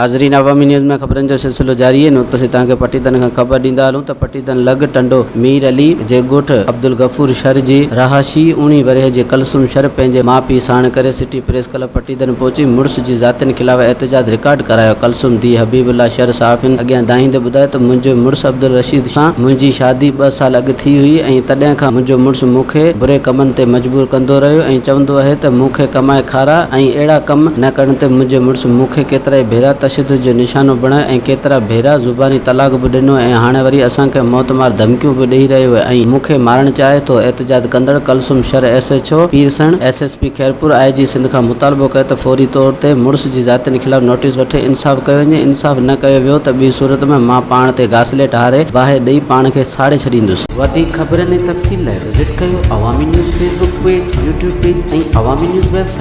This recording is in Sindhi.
ناظرين عوامي نيوز ۾ خبرن جو سلسلو جاري آهي. هن وقت اسين توهان کي پٽيدن کان خبر ڏيندا هلون ته پٽيدن لڳ ٽنڊو مير علي جي ڳوٺ عبدالغفور شر جي رهاشي اوڻيهه ورهيه جي ڪلثوم شر پنهنجي ماء پيء ساڻ ڪري سٽي پريس ڪلب پٽيدن پهچي مڙس جي ذاتين خلاف احتجاج رڪارڊ ڪرايو. ڪلثوم ڌيء حبيب الله شر صحافين اڳيان دانهيندي ٻڌايو ته منهنجي مڙس عبدالرشيد سان منهنجي شادي ٻه سال اڳ ٿي هئي ۽ تڏهن کان منهنجو مڙس مون کي بري ڪمن تي مجبور ڪندو رهيو ۽ چوندو اهي ته مون کي ڪمائي کاراء ۽ اهڙا ڪم نه ڪرڻ تي منهنجي مڙس مون کي ڪيترائي ڀيرا تشدد جو نشانو بڻايو ۽ ڪيترا ڀيرا زباني طلاق به ڏنو ۽ هاڻي وري اسان کي موت مار ڌمڪيون به ڏئي رهيو آهي ۽ مون کي مارڻ چاهي ٿو. احتجاج ڪندڙ Kulsoom Shar S H O Pirsan, S S P Khairpur, I G Sindh کان مطالبو ڪيو ته فوري طور تي مڙس جي ذاتين خلاف نوٽيس وٺي انصاف ڪيو وڃي، انصاف نه ڪيو ويو ته ٻي صورت ۾ مان پاڻ تي گاسليٽ هاري باهه ڏئي پاڻ کي ساڙي ڇڏيندس. وڌيڪ خبرن ۽ تفصيل لاء وزٽ ڪيو Awami news Facebook page, YouTube page ۽ Awami news website.